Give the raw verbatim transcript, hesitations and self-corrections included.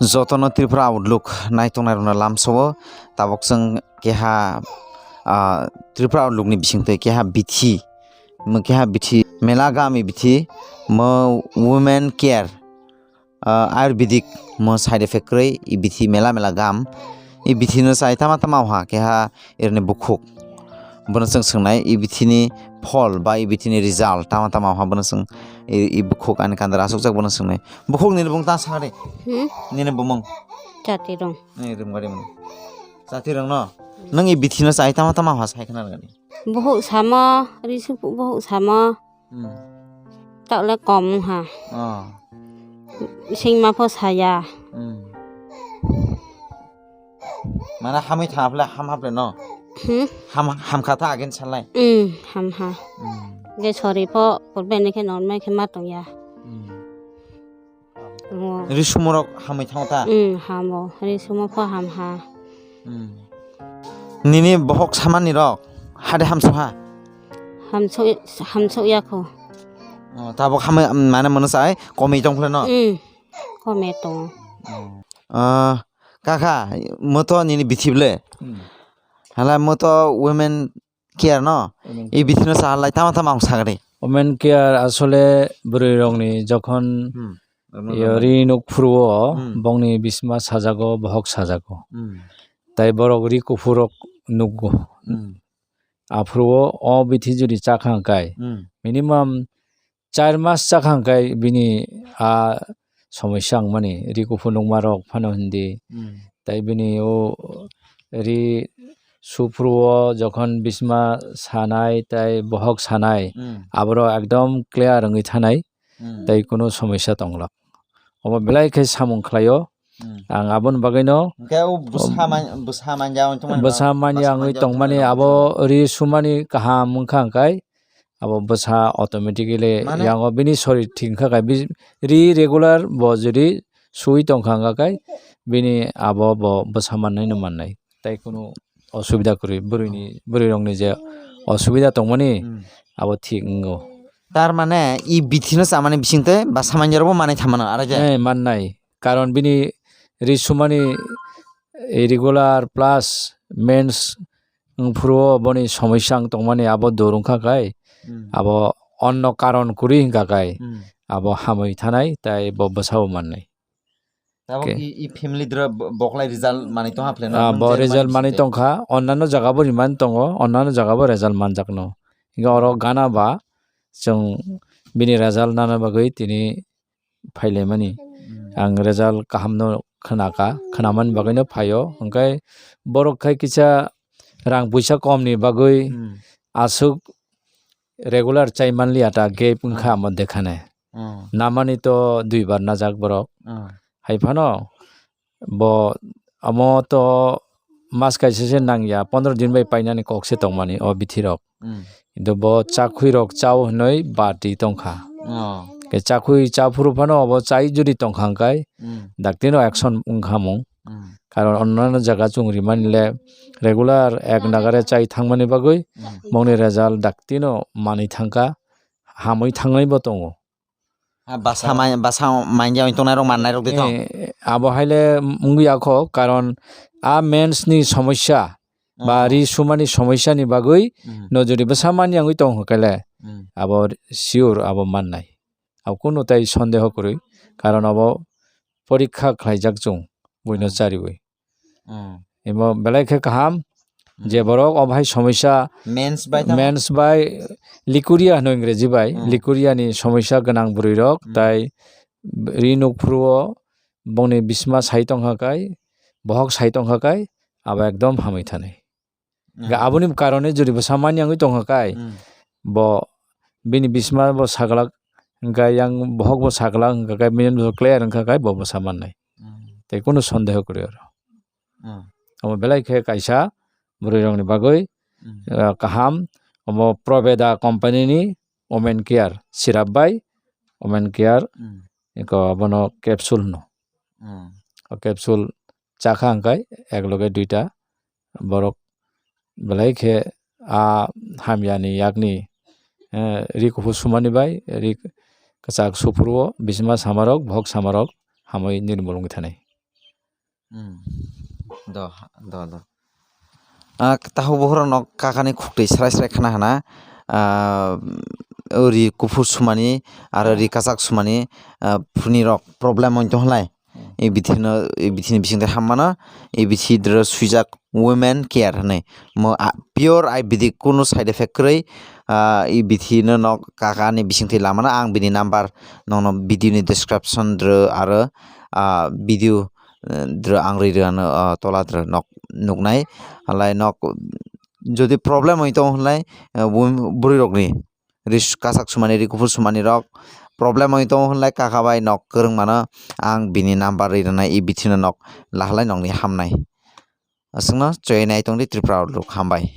Jotono Tripura Outlook naitongnai rokno lamsao tabok chwng keha, ah, Tripura Outlook ni bisingtwi keha bithi, mo keha bithi mela gami bithi mo women care, ah, Ayurvedic mo side effect kwrwi i bithi mela mela gam. I bithi no chai tama tama ha keha erni bukhuk. Bono chwng swngnai, i bithini phol ba i bithini result tama tama wngkha, bono chwng i, i bukhuk ani kandar asukjak, bono swngnai. Bukhuk nini bung ta sakari? Hmm? Nini bumung? Chatirong. Nini rimgari mung. Chatirong no? Nang i bithino chai tama tama wngkha sai khna gani? Bukhuk samo, risuk bukhuk samo. Hmm. Takle kom wngkha. Oh. Singma pho saya. Hmm. Mana hamwi thang haple ham haple no? Hmm? Ham, ham kha tha agin salai. Hmm, ham ha. Hmm. Ge sori pho purbe ni khe normal khe ma tong ya. Hmm. Oh. Ri sumorok hamwi thang ta? Hmm, hamo. Ri sumo pho ham ha. Hmm. Nini bohok samani rok hade hamso ha? Hamso, hamso ya kho. Oh, tabok hamwi, mane mano sai komwi tong phule no? Hmm. Kome tongo. Oh. Ah, kakha, moto nini bithi ble? Hmm. Hala moto women care no? Women care. I bithino sa halai tama tama ang sagri. Women care asole bwrwi rokni jokhon Hmm. Yo ri nuk phuru o Hmm. bongni bisma sajago, bohok sajago. Hmm. Tai borok ri kuphur rok nukgo. Hmm. Aphuru o, o bithi jodi chakha hwnkhe, Hmm. minimum char mas chakha hwnkhe bini a somosya wngmani, ri kuphur nukma rok phano hindi. Hmm. Tai bini o ri suphuru o jokhon bisma sanai tai bohok sanai, Hmm. aborok ekdom clear wngwi thanai, Hmm. tai kunu somosya tongla. Omo belai khe samung khlaio. Hmm. Ang aboni bagwino Hwnkhe o bwsa man-, bwsa manya wngwi tongmani bwsa ba, manya bwsa wngwi manya tongmani wngwi abo tongmani. Ri sumani kaham wngkha hwnkhe abo bwsa automatically Mane? Yango bini sorir thik wngkha khe bi-, ri regular bo jodi suwi tongkha wngkha khe bini abo bo bwsa mannaino mannai. Tai kunu osubida kwrwi bwrwini, bwrwirokni je osubida tongmani Hmm. abo thik wngo. Tar mane i bithino chamani bisingtwi bwsa manya rokbo manwi thamano, aro je? Eh, mannai. Karon bini ri sumani irregular plus mens wngphuru o boni somosya wng tongmani abo dur wngkha khe, Hmm. abo onno karon kwrwi wngkha khe, Hmm. abo hamwi thanai tai bo bwsabo mannai. Tabok Ke- i, i family dra bo-, boklai result manwi tongha phle no? Ah, Nung bo je result manwi manwi tongkha, onnano jaga bo rimani tongo, onnano jaga bo result manjakno. Hingke oro gana ba chwng bini result nana bagwi tini phailaimani. Hmm. Ang result kahamno khnaka, khnamani bagwino phaio. Hwnkhe borok khai kisa rang puisa komni bagwi Hmm. aswk regular chai manliya ta gap wngkha Hmm. amo dekhane. Hmm. Namani to duibar najak borok. Hmm. Hai phano bo amo to mas kaisa se nangya, pondro din bai painani kok se tongmani o bithi rok. Hmm. Kintu bo chakhwi rok chao hwnwi bati tongkha. Oh. Ke chakhwi chaphuru phano obo chai jodi tongkha hwnkhe Hmm. dakti no action wngkha mung. Hmm. Karon onnano jaga chwng rimani le regular ek nagare chai thangmani bagwi Hmm. mungni result dakti no manwi thangkha, hamwi thangnai bo tongo. Ha, bwsa Ka- mai-, bwsa manya wng tongnai rok mannai rok de to? Eh, abo haile wngya kho, karon a mens ni somosya ba Oh. ri sumani somosya ni bagwi Hmm. no jodi bwsa manya wngwi tong hokele Hmm. abo sure abo mannai. Abo kunu tai sondeho kwrwi, karon abo porikha khlaijak chwng buino Hmm. chariwi. Hmm. Imo belai khe kaham, Hmm. je borok o bahai somosya Mens bai tamo? Mens bai likuria hino Ingreji bai, Hmm. likuria ni somosya gwnang bwrwi rok, Hmm. tai ri nuk phuru o bongni bisma sai tongkha kai, bohok sai tongkha kai, abo ekdom hamwi thanai. Hmm. Ga aboni karone jodi bwsa manya wngwi tongkha kai, Hmm. bo bini bisma bo saglak, hwnkha yang bohok bo saglak, hwnkha kai bini clear wngkha kai bo bwsa mannai. Hmm. Tei kunu sondeho kwrwi oro. Hmm. Omo belai khe kaisa bwrwi rokni bagwi, Hmm. ah, kaham, omo Proveda company ni Women Care syrup bai Women Care Hmm. eko abono capsule hwno. Hmm. O capsule chakha hwnkhe ek loge duita borok belai khe a hamyani yakni, eh, ri kuphur sumani bai ri kwchak suphuru o bisma samarok bohok samarok hamwi nirmol wngwi thanai. Hmm. Do, do, do. Ah, tahu bohoro nok kakani khukti srai srai khana hana. Ah, ri kuphur sumani, aro ri kasak sumani, ah, phuni rok problem ong tong lai. Hmm. E bithi no, e bithi ni bising tei hammano, e bithi dro swijak women care hwnwi. Mo, ah, pure ayurvedic, kunu side effect kwrwi. Ah, e bithi no nok kakani bising tei lamano ang bini number nokno video ni description dro aro, ah, video eh, dra-, ang ri rwno, ah, tola dra nok nuknai. Halai nok jodi problem oi tong hwnlai, eh, bum-, bwrwi rokni ri s-, kasak sumani, ri kuphur sumani rok problem oi tong hwnlai, kaka bai nok kwrwng mano ang bini number ri rwnai, e bithi no nok lahalai nokni hamnai. Aswkno choi nai tongdi Tripura rok, hambai.